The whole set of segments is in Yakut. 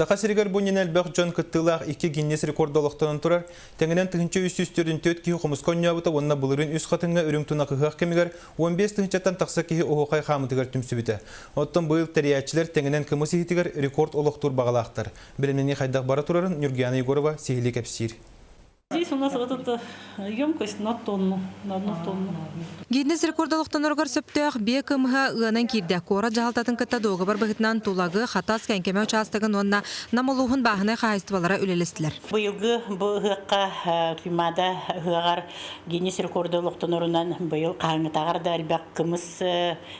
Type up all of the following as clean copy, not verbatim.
Саха сиригэр бу иннинэ элбэх дьон кыттыылаах икки Гиннес рекорда олохтонон турар. Тэҥинэн 1344 киһи хомуска оонньообута уонна былырыын Үс Хатыҥҥа үрүҥ тунах ыһыах кэмигэр 15 тыһыынчаттан тахса киһи оһуохай хаамытыгар түмсүбүтэ. Оттон быйыл тэрийээччилэр тэҥинэн кымыс иһитигэр рекорд олохтуур баҕалаахтар. Бэлэмнэнии хайдах бара турарын Ньургуяна Егорова сиһилии кэпсиир. Здесь у нас вот эта емкость на тонну, на одну тонну. Гиннес рекорд олохтоноругар сөптөөх биэ кымыһа ыанан киирдэ. Куорат дьаһалтатын кытта дуогабар быһыытынан Тулагы, Хатас, Кэҥкэмэ учаастагын уонна Нам улууһун бааһынай хаһаайыстыбалара үлэлэстилэр. Быйылгы бу ыһыахха Туймаада ыһыаҕар Гиннес рекорда олохтонорунан быйыл хаһааҥҥытааҕар да элбэх кымыс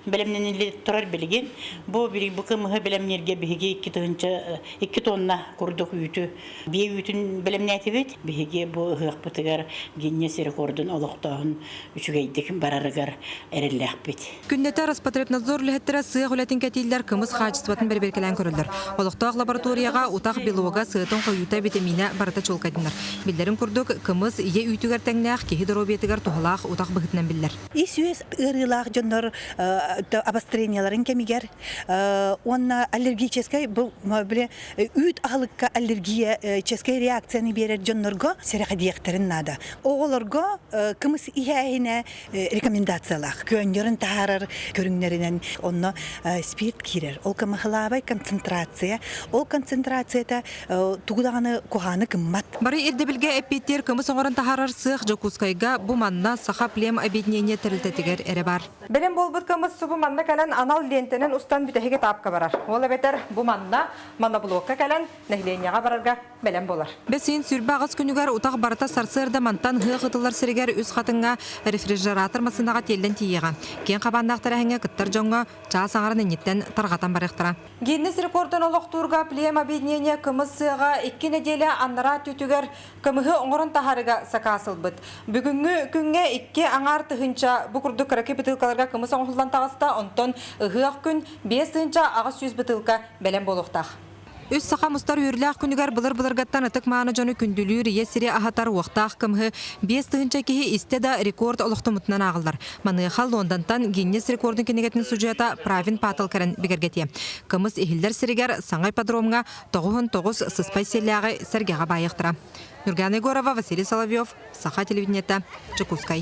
бэлэмнэниллэ турар билигин. Бу бу кымыһы бэлэмнииргэ биһиги 2 тонна курдук үүтү Биэ үүтүн бэлэмнээтибит. Биһиги бу ыһыахпытыгар Гиннес рекордун олохтооһун үчүгэйдик барарыгар эрэллээхпит. Күннэтэ Роспотребнадзор үлэһиттэрэ сыах үлэтин кэтииллэр, кымыс хаачыстыбатын бэрэбиэркэлээн көрөллөр. Олохтоох лабораторияҕа утах белога, сыатын хойуута, битэмиинэ барыта чуолкайданар. Биллэрин курдук, кымыс ийэ үүтүгэр тэҥнээх, киһи доруобуйатыгар туһалаах утах быһыытынан биллэр. Ис-үөс ыарыылаах дьоннор обострениеларын кэмигэр уонна аллергическай бу били үүт аһылыкка аллергическай реакцияны биэрэр дьоннорго сэрэхэдийиэхтэрин наада. Оҕолорго кымыс иһээһинэ рекомендациялаах. Көөнньөрүн таһаарар көрүҥнэринэн онно спирт киирэр. Ол кымыһылаабай концентрация. Ол концентрацията тугу даҕаны куһааны гыммат. Бары ирдэбилгэ эппиэттиир кымыс оҥорон таһаарар сыах Дьокуускайга бу манна Саха плем объединение тэрилтэтигэр эрэ баар. Бэлэм буолбут кымыс субу манна кэлэн анал лиэнтэнэн устан бүтэһик этапка барар. Ол эбэтэр бу манна моноблокка кэлэн нэһилиэнньэҕэ барарга бэлэм буолар. Бэсиин 28 күнүгэр утах барыта сарсыарда мантан ыһыах ытыллар сиригэр Үс Хатыҥҥа рефрижератор массыынаҕа тиэллэн тиийиэҕэ. Киэҥ хабааннаах тэрээһиҥҥэ кыттар дьоҥҥо чаас аҥарын инниттэн тарҕатан барыахтара. Гиннес рекордун олохтуурга плем объединение кымыс сыаҕа икки нэдиэлэ анараа өттүтүгэр Кымыһы оҥорон таһаарыыга сакаас ылбыт. Бүгүҥҥү күҥҥэ икки аҥаар тыһыынча бу курдук кыракый бытыылкаларга кымыс оҥоһуллан таҕыста, онтон ыһыах күн 5800 бытыылка бэлэм буолуохтаах. Үс саха мустар үөрүүлээх күнүгэр былыр-былыргаттан ытык-мааны дьону күндүлүүр ийэ сири аһатар уохтаах кымыһы 5000 киһи истэ да рекорд олохтоммутунан ааҕыллар. Маныаха Лондонтан Гиннес рекордун кинигэтин судьуйата Правин Пател кэлэн бигэргэтиэ. Кымыс иһиллэр сиригэр саҥа ипподромҥа 99 сыспай сиэллээҕи сэргэҕэ баайыахтара. Нюргана Егорова, Василий Соловьев, Саха телевидениета, Дьокуускай.